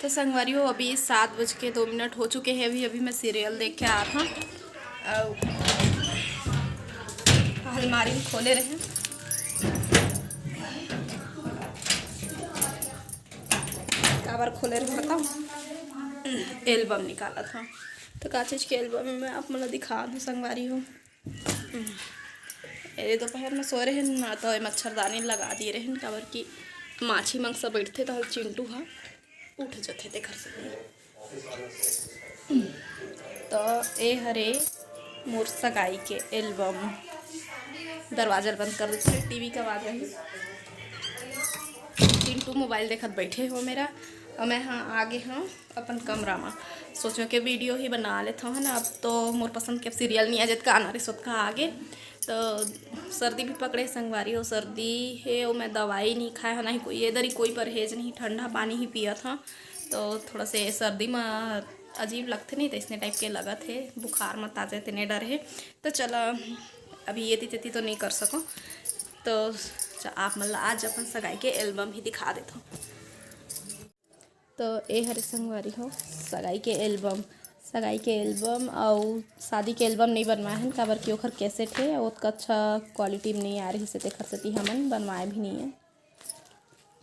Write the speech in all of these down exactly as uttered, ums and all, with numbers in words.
तो संगवारी हो, अभी सात बज के दो मिनट हो चुके हैं। अभी, अभी मैं सीरियल देख के आत हँव। अउ अलमारी खोले रहे, काबर खोले रहे बताओ, एल्बम निकालत हँव। तो का चीज के एल्बम हे, मैं आप मन ला दिखा दूँ संगवारी हो। ये दोपहर में सोए रहेन ना, तो ये मच्छरदानी लगा दिए रहेन, काबर कि माछी मन सब बैठथे, तो चिंटू ह उठ जथे तेखर से। तो ए हरे मोर सगाई के एल्बम। दरवाजा ल बंद कर देथे, टीवी के आवाज आही। चिंटू मोबाइल देखत बैठे हो मेरा, अउ मैं हाँ आगे हँव अपन कमरा म। सोचो के वीडियो ही बना लेथँव, है ना। अब तो मोर पसंद के अब सीरियल नहीं आ, जतका आना रहिस ओतका आगे। तो सर्दी भी पकड़े संगवारी हो, सर्दी हे, अउ मैं दवाई नहीं खाए हँव, ना ही कोई, एदर ही कोई परहेज नहीं, ठंडा पानी ही पियत हँव। तो थोड़ा से सर्दी म अजीब लगथे नहीं, तो इसने टाइप के लगत हे, बुखार मत आ जाए तेने डर हे। तो चला, अभी एती तेती तो नहीं कर सकँव, तो च-, आप मन ला आज अपन सगाई के एल्बम ही दिखा देथँव। तो ए हरे संगवारी हो, सगाई के एल्बम, सगाई के एल्बम अउ शादी के एल्बम नहीं बनवाए हन, काबर कि ओखर कैसेट हे, ओतका अच्छा क्वालिटी में नहीं आ रहिस हे, तेखर सेती हमन बनवाए भी नहीं हे।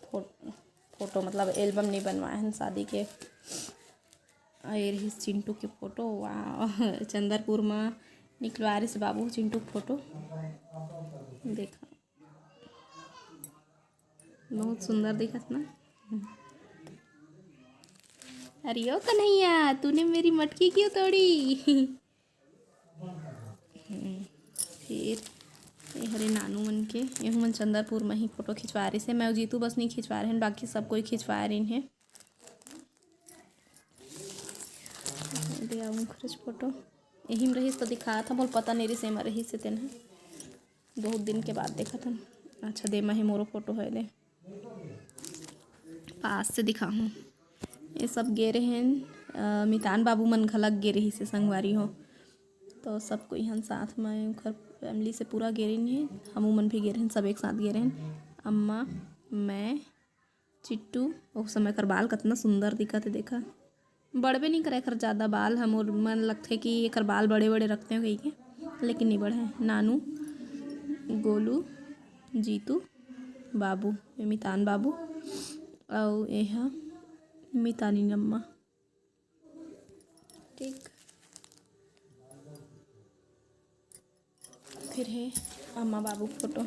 फो-, फोटो मतलब एल्बम नहीं बनवाए हन शादी के। अउ ये रहिस चिंटू के फोटो, वाह, चंदरपुर म निकलवा रहिस बाबू चिंटू के फोटो। देखा, बहुत सुंदर दिखत ना। अरे ओ कन्हैया, तूने मेरी मटकी क्यों तोड़ी? फिर ये हरे नानू मन के, एहू मन चंदरपुर म ही फोटो खिंचवा रहिस हे। मैं अउ जीतू बस नहीं खिंचवा रहेन, बाकी सब कोई खिंचवा रहिन हे। दे आ उंखरेच फोटो। एही म रहिस त दिखात हँव, मोला पता नइ रहिस एमा रहिस हे तेन ह। बहुत दिन के बाद देखत हन। अच्छा, दे महे मोरो फोटो हे दे। पास से दिखाहूँ। ये सब गे रहेन, अ, मितान बाबू मन घलक गे रहिस हे संगवारी हो। तो सब कोई हन साथ में, ओखर family से पूरा गे रहिन हे। हमू मन भी गे रहेन, सब एक साथ गे रहेन। अम्मा, मैं, चिट्टू, ओ समय कर बाल कतना सुंदर दिखत हे, देखा। बढ़बे नइ करे एकर जादा बाल, हमर मन लगथे कि एकर बाल बड़े-बड़े रखते हो कहिके, लेकिन नइ बढ़े। नानू, गोलू, जीतू, बाबू, ये मितान बाबू, अउ ये ह मितानी अम्मा। ठीक। फिर हे अम्मा बाबू फोटो,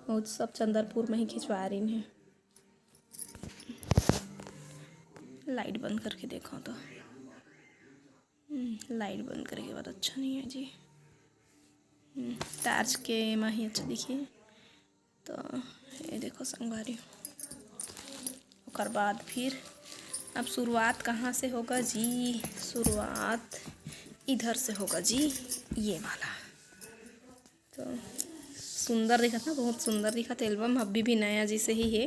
वो सब चंदरपुर में ही खिंचवा रही हैं। लाइट बंद करके देखो तो, हम्म, लाइट बंद करके बाद अच्छा नहीं है जी। हम्म, टार्च के में ही अच्छा दिखे। तो ये देखो संगवारी, ओकर बाद फिर अब शुरुआत कहाँ से होगा जी? शुरुआत इधर से होगा जी, ये वाला। तो सुंदर दिखत ना, बहुत सुंदर दिखत। एल्बम अभी भी नया जैसे ही है।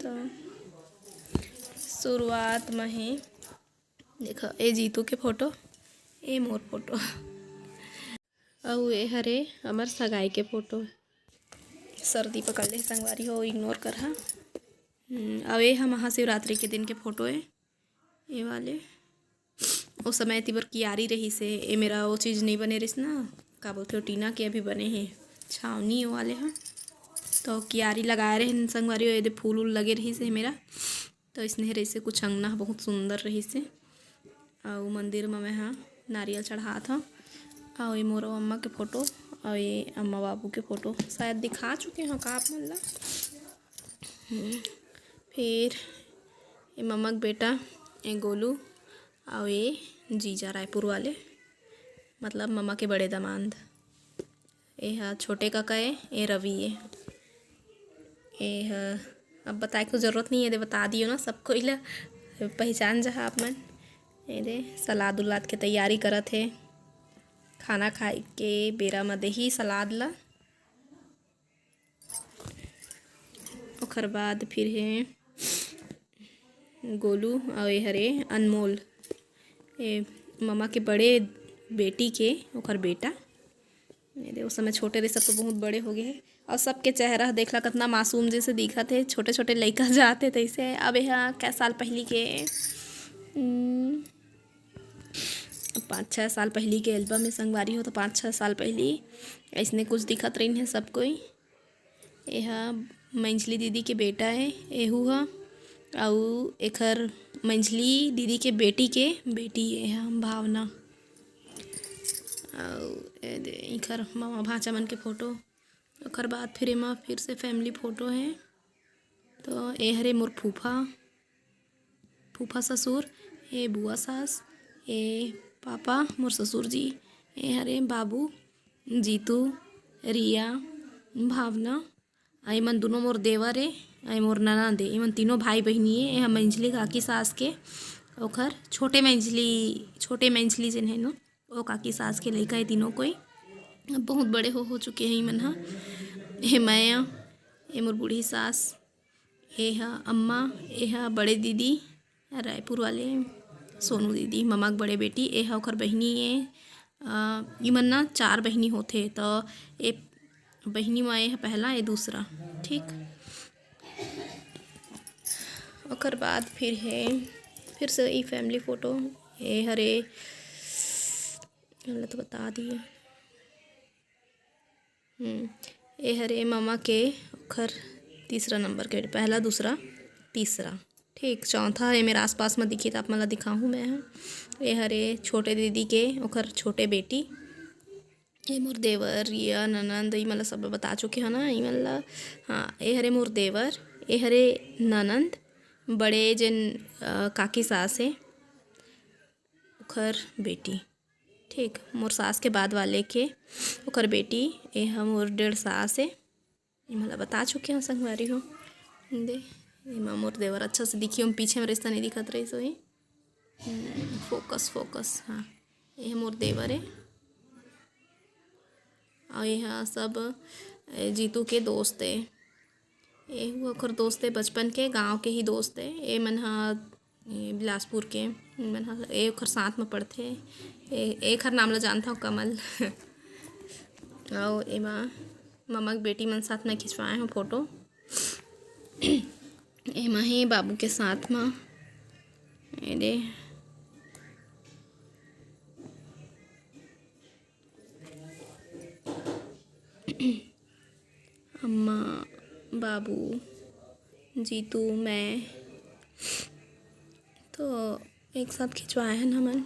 तो शुरुआत में ही देखो, ए जीतू के फोटो, ए मोर फोटो, अउ ए हरे हमर सगाई के फोटो। सर्दी पकड़ ले संगवारी हो, इग्नोर कर हा। हम्म, अउ ए ह महाशिवरात्रि के दिन के फोटो ए, ए वाले। ओ समय तिबर कियारी रहिस हे, ए मेरा ओ चीज नइ बने रहिस ना, का बोलथे, ओ टीना के अभी बने हे छावनी ओ वाले ह। तो कियारी लगाए रहिन संगवारी हो, एदे फूल उल लगे रहिस हे मेरा। तो इसने रहिस हे कुछ अंगना ह बहुत सुंदर रहिस हे। अउ मंदिर म मैं ह नारियल चढ़ात हव। अउ ये मोर अम्मा के फोटो, अउ ये अम्मा बाबू के फोटो, शायद दिखा चुके हव का आप मन ला। हम्म, फिर ये ममा के बेटा, ये गोलू, अउ ये जीजा रायपुर वाले, मतलब ममा के बड़े दामाद। ए ह छोटे कका ए, ए रवि ए। ए ह अब बताए के जरूरत नहीं है, दे बता दियो ना सब कोई ला, पहचान जहा आप मन। ए दे सलाद उलाद के तैयारी करत हे, खाना खाए के बेरा म देही सलाद ला। ओखर बाद फिर हे गोलू अउ ए हरे अनमोल, ए ममा के बड़े बेटी के ओखर बेटा। ए दे, ओ समय छोटे रहे, सब तो बहुत बड़े हो गए हे। अउ सबके चेहरा ह देख ला, कतना मासूम जैसे दिखत हे, छोटे-छोटे लइका जात हे तइसे। अब एहा कै साल पहिली के, उम, पाँच छः साल पहिली के album हे संगवारी हो, तो पाँच छः साल पहिली अइसने कुछ दिखत रहिन हे सब कोई। एहा मंझली दीदी के बेटा हे, एहू ह, अउ एखर मंझली दीदी के बेटी के बेटी हे, एहा भावना। अउ ए दे, इखर ममा भांचा मन के फोटो। ओखर बाद फिर एमा फिर से family फोटो हे। तो ए हरे मोर फूफा, फूफा ससुर, ए बुआ सास, ए पापा, मोर ससुर जी, ए हरे बाबू, जीतू, रिया, भावना, अउ एमन दूनों मोर देवर ए, अउ ए मोर ननद ए। एमन तीनों भाई बहिनी ए। ए ह मंझली काकी सास के, ओखर छोटे मंझली, छोटे मंझली जेन हे नो, ओ काकी सास के लइका ए तीनों कोई। अब बहुत बड़े हो, हो चुके हैं एमन ह। ए मैं, ए मोर बूढ़ी सास, ए ह अम्मा, ए ह बड़े दीदी, रायपुर वाले सोनू दीदी, ममा के बड़े बेटी, ए ह ओखर बहिनी ए। अ, इमन ना चार बहिनी होथे, त ए बहिनी म ए ह पहला, ए दूसरा, ठीक। ओकर बाद फिर हे, फिर से ई family फोटो, ए हरे, ल तो बता दिए। हम्म, ए हरे ममा के ओखर तीसरा नंबर के, पहला, दूसरा, तीसरा। ठीक, चौथा ए मेर आसपास म दिखही त आप मन ला दिखाहूँ मैं ह। ए हरे छोटे दीदी के, ओखर छोटे बेटी। ए मोर देवर, रिया, ननंद, ई मन ला सब बता चुके हो ना, ई मन ला। हाँ, ए हरे मोर देवर, ए हरे ननंद, बड़े जेन, अ, काकी सास हे, ओखर बेटी। ठीक, मोर सास के बाद वाले के ओकर बेटी, ए ह मोर डेढ़ सास ए। ए मोला बता चुके हो संगवारी हो। दे, एमा मोर देवर अच्छा से दिखी, ओम पीछे में रिश्ता नहीं दिखत रहिस होही। हम्म, focus, focus, हाँ, ए ह मोर देवर ए। अउ ए ह सब, ए, जीतू के दोस्त ए। ए ह ओकर दोस्त ए, बचपन के, गांव के ही दोस्त ए। ए मन ह, ए, बिलासपुर के, ए मन ह, ए ओकर साथ म पढ़थे। ए, एखर नाम ल जानथव, कमल। अउ एमा ममा के बेटी मन साथ म खिंचवाए हो फोटो। एमा हे बाबू के साथ म, ए दे। अम्मा, बाबू, जीतू, मैं तो एक साथ खिंचवाए हन हमन।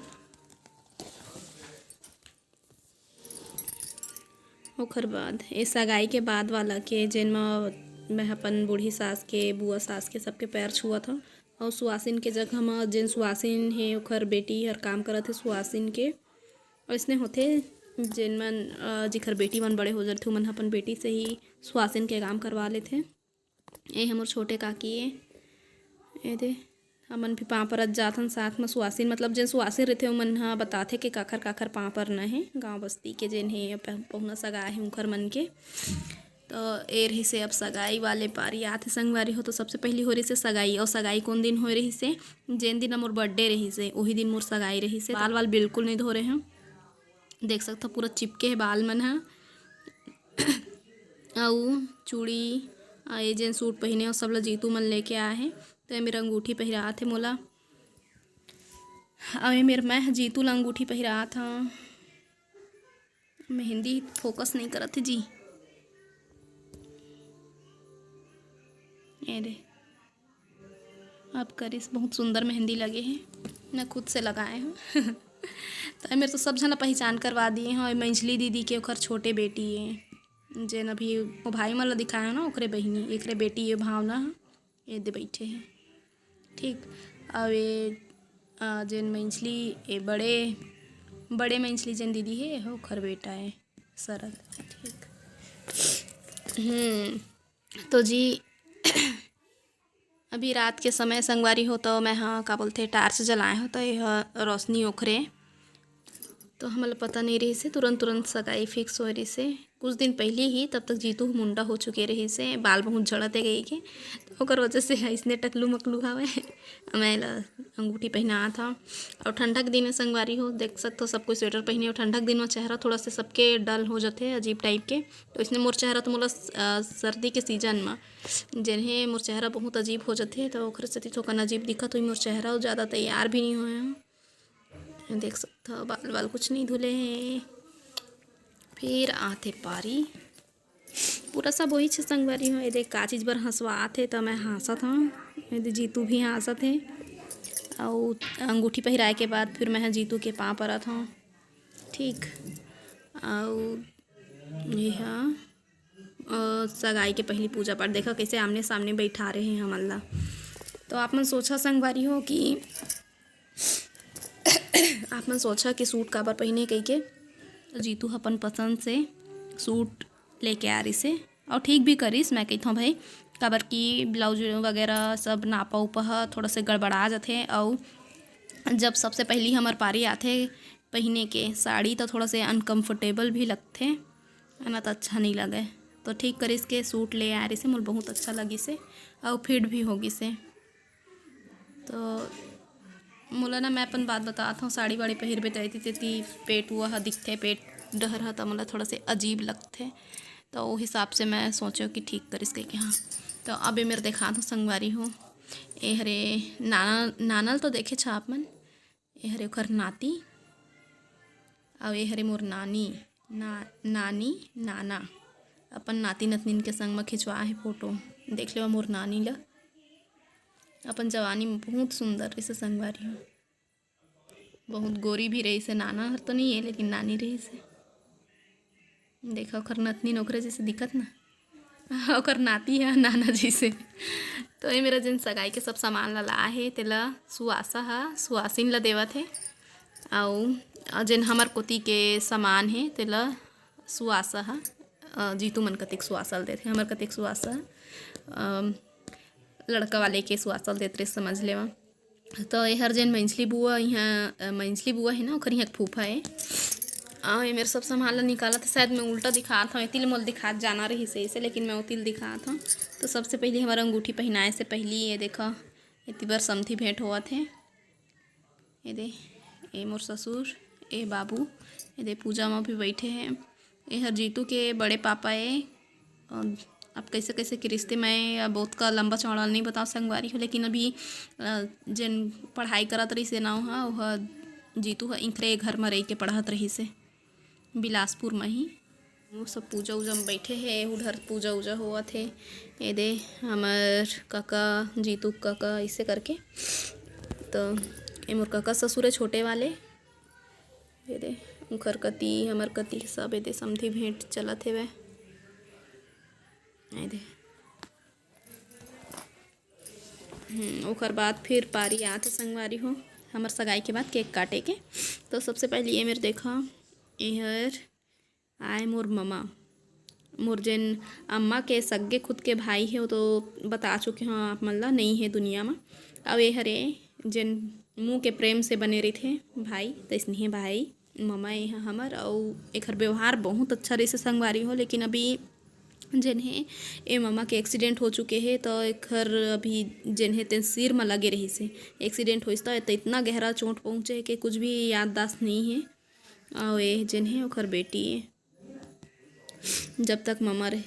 ओकर बाद ए सगाई के बाद वाला के, जेन म मैं अपन बूढ़ी सास के, बुआ सास के, सबके पैर छुअत हव। अउ सुवासिन के जगह म जेन सुवासिन हे, ओकर बेटी हर काम करत हे सुवासिन के। अइसने होथे, जेन मन, अ, जेखर बेटी मन बड़े हो जथे, ओमन ह अपन बेटी से ही सुवासिन के काम करवा लेथे। ए हमर छोटे काकी ए, ए दे, हमन भी पाँव परत जाथन साथ म सुवासिन, मतलब जेन सुवासिन रहिथे, ओमन ह बताथे के काखर काखर पाँव परना हे, गाँव बस्ती के जेन हे, प-, पहुना सगा हे, उंखर मन के। तो ए रहिसे अब सगाई वाले पारी आथे संगवारी हो। तो सबसे पहिली हो रहिसे सगाई, अउ सगाई कोन दिन होए रहिसे? जेन दिन मोर birthday रहिसे, ओही दिन मोर सगाई रहिसे। बाल वाल बिल्कुल नहीं धोरे हव, देख सकथव पूरा चिपके हे बाल मन ह। अउ चूड़ी, अ, ये जेन सूट पहिने हो, सब ल जीतू मन लेके आए हे। तो एमेर अंगूठी पहिरात हे मोला, अउ एमेर मैं ह जीतू ल अंगूठी पहिरात हव। मेहंदी focus नहीं करत हे जी। ए दे, अब करिस, बहुत सुंदर मेहंदी लगे हे, मैं खुद से लगाए हव। तो एमेर तो सब झन ला पहचान करवा दिए हव। ए मंझली दीदी के ओखर छोटे बेटी ए, जेन अभी वो भाई मन ला दिखाए हव ना, ओकरे बहिनी, एकरे बेटी ए भावना ह, ए दे बइठे हे। ठीक, अउ ए, अ, जेन मंझली, ए बड़े, बड़े मंझली जेन दीदी हे, ए ह ओखर बेटा ए, शरद। ठीक, हम्म, तो जी, अभी रात के समय संगवारी हो, तो मैं ह, का बोलथे, torch जलाए हव, तो ए ह रोशनी ओखरे तो हमला पता नहीं रहिस हे, तुरंत तुरंत सगाई फिक्स होए रहिस हे। कुछ दिन पहली ही, तब तक जीतू ह मुंडा हो चुके रहिस हे, बाल बहुत झड़त हे कहिके, तो ओकर वजह से अइसने टकलू मकलू हवय। मैं एला अंगूठी पहनात हव। और ठंडा के दिन में संगवारी हो, देख सकथो, सब कोई स्वेटर पहने हो। ठंडा के दिन में चेहरा थोड़ा से सबके डल हो जाथे, अजीब टाइप के। तो इसने मोर चेहरा तो मोला स-, अ, सर्दी के सीजन में जेन हे मोर चेहरा बहुत अजीब हो जाथे, तो ओखरे सेती थोकन अजीब दिखत होही मोर चेहरा, अउ ज़्यादा तैयार भी नहीं होए हव। देख सकथव, बाल वाल कुछ नहीं धुले हे। फिर आथे पारी, पूरा सब वही छे संगवारी हो। ये देख, का चीज बर हंसवात हे, त मैं हंसत हव, ये दे जीतू भी हंसत हे। अउ अंगूठी पहिराए के बाद फिर मैं ह जीतू के पाँव परत हव, ठीक। अउ ये ह, अ, सगाई के पहली पूजा पाठ। देखा, कैसे आमने सामने बैठा रहे हैं हमन ला। तो आप मन सोचा संगवारी हो कि आप मन सोचा कि सूट काबर पहिने कहिके। जीतू ह अपन पसंद से सूट लेके आ रिस हे, और ठीक भी करिस, मैं कहिथव भाई, काबर कि ब्लाउज वगैरह सब नापा उपा ह थोड़ा से गड़बड़ा जाथे, और जब सबसे पहली हमर पारी आथे पहिने के साड़ी, तो थोड़ा से अनकम्फर्टेबल भी लगथे, है ना, तो अच्छा नहीं लगे। तो ठीक करिस के सूट ले आ रिस हे, मोला बहुत अच्छा लगिस हे, और फिट भी हो गिस हे। तो मोला ना, मैं अपन बात बतात हव, साड़ी वाड़ी पहिरबे त एती तेती पेट वो ह दिखथे, पेट डहर ह, त मोला थोड़ा से अजीब लगथे। तो वो हिसाब से मैं सोचेव कि ठीक करिस कहिके। हाँ, तो अब ये मेर देखात हव संगवारी हो, ये हरे नाना, नाना ल तो देखेच ह आप मन, ये हरे ओखर नाती, अउ ये हरे मोर नानी, ना, नानी, नाना, अपन नाती नतनीन के संग म खिंचवा हे फोटो। देख लेवा मोर नानी ल, अपन जवानी में बहुत सुंदर रहिस हे संगवारी हो, बहुत गोरी भी रहिस हे। नाना हर तो नहीं है, लेकिन नानी रहिस हे। देखा, ओखर नतनीन ओखरे जैसे दिखत ना, ओखर नाती ह नाना जैसे। तो ये मेर जेन सगाई के सब सामान ला लाए हे, तेला सुवासा ह सुवासिन ला देवत हे, अउ, अउ जेन हमर कोती के सामान हे, तेला सुवासा ह, अ, जीतू मन कतिक सुवासा ल देथे, हमर कतिक सुवासा ह, अ, लड़का वाले के सुवासा ल देत रहे, समझ लेवा। तो एहर जेन मंझली बुआ इहाँ, अ, मंझली बुआ हे ना, ओखर इहाँ एक फूफा हे। अउ ये मेर सब सामान ला निकालत हे, शायद मैं उल्टा दिखात हव, एती ले मोला दिखात जाना रहिस हे इसे, लेकिन मैं ओती ले दिखात हव। तो सबसे पहली हमर अंगूठी पहिनाए से पहली ये देखा, एती बर समधी भेंट होवत हे। ये दे, ये मोर ससुर, ये बाबू, ये दे पूजा म भी बैठे हे। ये हर जीतू के बड़े पापा ए। अ, अब कैसे कैसे के रिश्ते, मैं अब ओतका लंबा चौड़ा नहीं बताओ संगवारी हो, लेकिन अभी, अ, जेन पढ़ाई करत रहिस हे ना, ओहा, ओहा जीतू ह इंखरे घर म रह के पढ़त रहिस हे, बिलासपुर म ही। वो सब पूजा उजा म बैठे हे, उधर पूजा उजा होवत हे। ये दे हमर काका, जीतू काका, इसे करके। तो ये मोर काका ससुर हे छोटे वाले। ये दे, उंखर कती, हमर कती, सब ये दे समधी भेंट चलत हेवय। ये दे। हम्म, ओकर बाद फिर पारी आथे संगवारी हो, हमर सगाई के बाद केक काटे के। तो सबसे पहले ये मेर देखा, एहर आए मोर ममा, मोर जेन अम्मा के सग्गे खुद के भाई हे, वो तो बता चुके हों आप मन ला, नई हे दुनिया म। अउ ये हरे जेन मुँह के प्रेम से बने रहिथे भाई, तइसने हे भाई ममा ये ह हमर। अउ एखर व्यवहार बहुत अच्छा रहिसे संगवारी हो, लेकिन अभी जेन हे, ए ममा के एक्सीडेंट हो चुके हे, तो एखर अभी जेन हे तेन सिर म लगे रहिसे। एक्सीडेंट होइस त, त इतना गहरा चोट पहुँचे हे कि कुछ भी याददाश्त नहीं हे। अउ ये जेन हे ओखर बेटी हे। जब तक ममा रहे,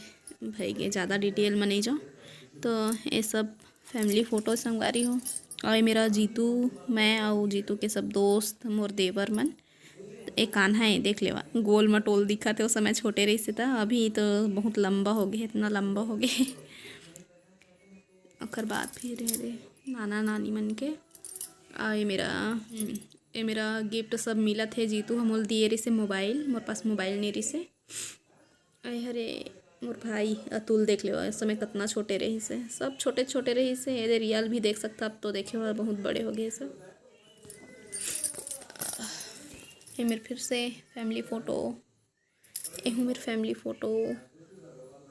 भई गे, ज़्यादा डिटेल में नहीं जाओ। तो ये सब फैमिली फ़ोटो संगवारी हो। अउ ये मेरा जीतू, मैं अउ जीतू के सब दोस्त, मोर देवर मन। एक कान्हा हे, देख लेवा, गोल मटोल दिखत हे, ओ समय छोटे रहिसे त, अभी तो बहुत लंबा हो गे, इतना लंबा हो गे। ओकर बाद फिर ये रे नाना नानी मन के, अउ ये मेरा, हम्म, ये मेरा गिफ्ट सब मिलत हे, जीतू ह मोल दिए रहिसे मोबाइल, मोर पास मोबाइल नहीं रहिसे। अउ ये हरे मोर भाई अतुल, देख लेवा, इस समय कतना छोटे रहिसे, सब छोटे छोटे रहिसे। ये दे रियल भी देख सकता, अब तो देखे हुआ बहुत बड़े हो गए सब। ये मेर फिर से फैमिली फ़ोटो, एहू मेर फैमिली फ़ोटो।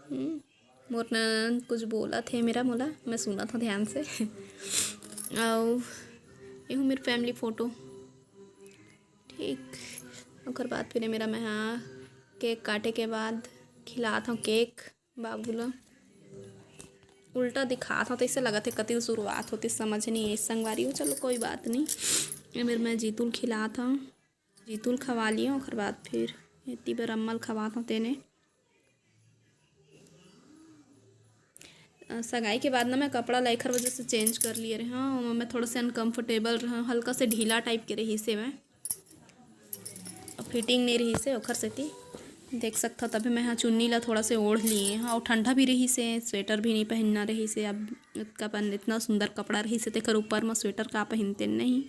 हम्म, मोर ननद कुछ बोलत हे मेरा, मोला, मैं सुनत हूँ ध्यान से। अउ एहू मेर फैमिली फ़ोटो। ठीक, ओकर बाद फिर ए मेरा मैं हा केक काटे के बाद खिलात हव केक बाबू ला। उल्टा दिखात हव, तइसे लगत हे कति ले शुरुआत होतिस, समझ नइ आइस संगवारी हो। चलो कोई बात नहीं, ए मेर मैं जीतू ल खिलात हव, जीतू ल खवा लियो, ओकर बाद फिर एती बर अम्मा ल खवात हव तेने। अ, सगाई के बाद ना मैं कपड़ा ला एखर वजह से चेंज कर लिए रहे हव, ओमा मैं थोड़ा से अनकम्फर्टेबल रहे हव, हल्का से ढीला टाइप के रहिस हे मैं, फिटिंग नइ रहिस हे ओखर सेती। देख सकथव, तभी मैं हा चुन्नी ला थोड़ा से ओढ़ लिए हव, अउ ठंडा भी रहिस हे, स्वेटर भी नइ पहिनना रहिस हे। अब ओतका पन इतना सुंदर कपड़ा रहिस हे, तेकर ऊपर म स्वेटर का पहिनते नहीं।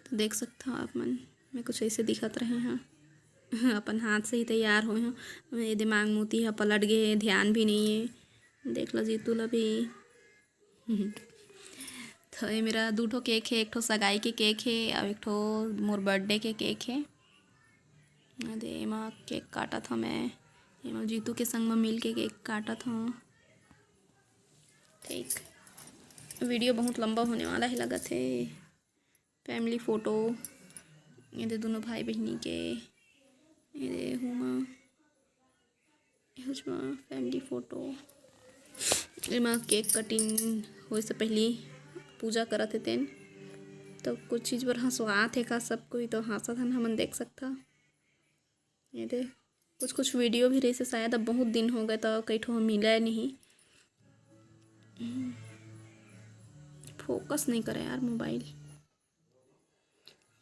तो देख सकथव आप मन, मैं कुछ ऐसे दिखत रहे हव। अपन हाथ से ही तैयार होए हव। ए दे मांग मोती ह पलट गे हे, ध्यान भी नइ हे। देख लो जीतू ला भी। तो ए मेरा दू ठो केक हे, एक ठो सगाई के केक हे अउ एक ठो मोर बर्थडे के केक हे। ए दे एमा केक काटत हव मैं, एमा जीतू के संग म मिल के केक काटत हव। ठीक, वीडियो बहुत लंबा होने वाला हे लगत हे। फैमिली फोटो, ए दे दोनों भाई बहिनी के, ए दे हुमा, एहुच म फैमिली फोटो। एमा केक कटिंग होए से पहिली पूजा करत हे तेन, तो कुछ चीज बर हंसवात हे का, सब कोई तो हंसत हन, हमन देख सकथव। ए दे कुछ कुछ वीडियो भी रहिस हे शायद, अब बहुत दिन हो गए तो कई ठो मिले नहीं। फोकस नइ करे यार मोबाइल।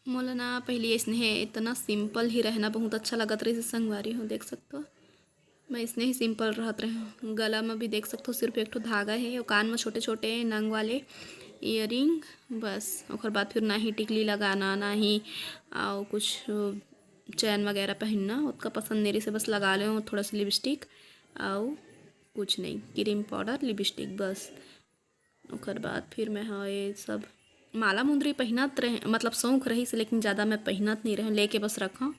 मोला ना पहिली अइसने हे, इतना सिंपल ही रहना बहुत अच्छा लगत रहिस हे संगवारी हो, देख सकथव। मैं अइसने ही सिंपल रहत रहे हव। गला म भी देख सकथव, सिर्फ एक ठो धागा हे, अउ कान म छोटे-छोटे नंग वाले ईयरिंग, बस। ओकर बाद फिर ना ही टिकली लगाना, ना ही अउ कुछ चैन वगैरह पहिनना, ओतका पसंद नइ रहिस हे, बस लगा लेहूँ थोड़ा सा लिपस्टिक, अउ कुछ नहीं, क्रीम पाउडर, लिपस्टिक, बस। ओकर बाद फिर मैं ह ये सब माला मुंदरी पहिनत रहे, मतलब शौक रहिस, लेकिन ज़्यादा मैं पहिनत नइ रहेंव, लेके बस रखंव।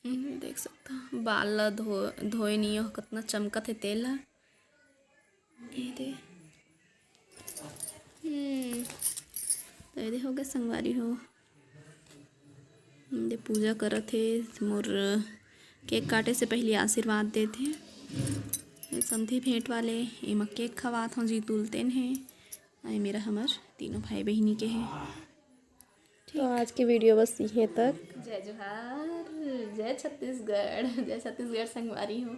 हम्म, देख सकथव, बाल ला धो-, धोए नइ हो, कतना चमकत हे तेल ह। ए दे। हम्म, तो ए दे हो गे संगवारी हो। ए दे पूजा करत हे, मोर केक काटे से पहिली आशीर्वाद देत हे। ए समधी भेंट वाले, एमा केक खवात हव, जीतू ल तेन हे। अउ ए मेरा हमर तीनों भाई बहिनी के हे। तो आज के वीडियो बस इहे तक। जय जोहार, जय छत्तीसगढ़, जय छत्तीसगढ़ संगवारी हो।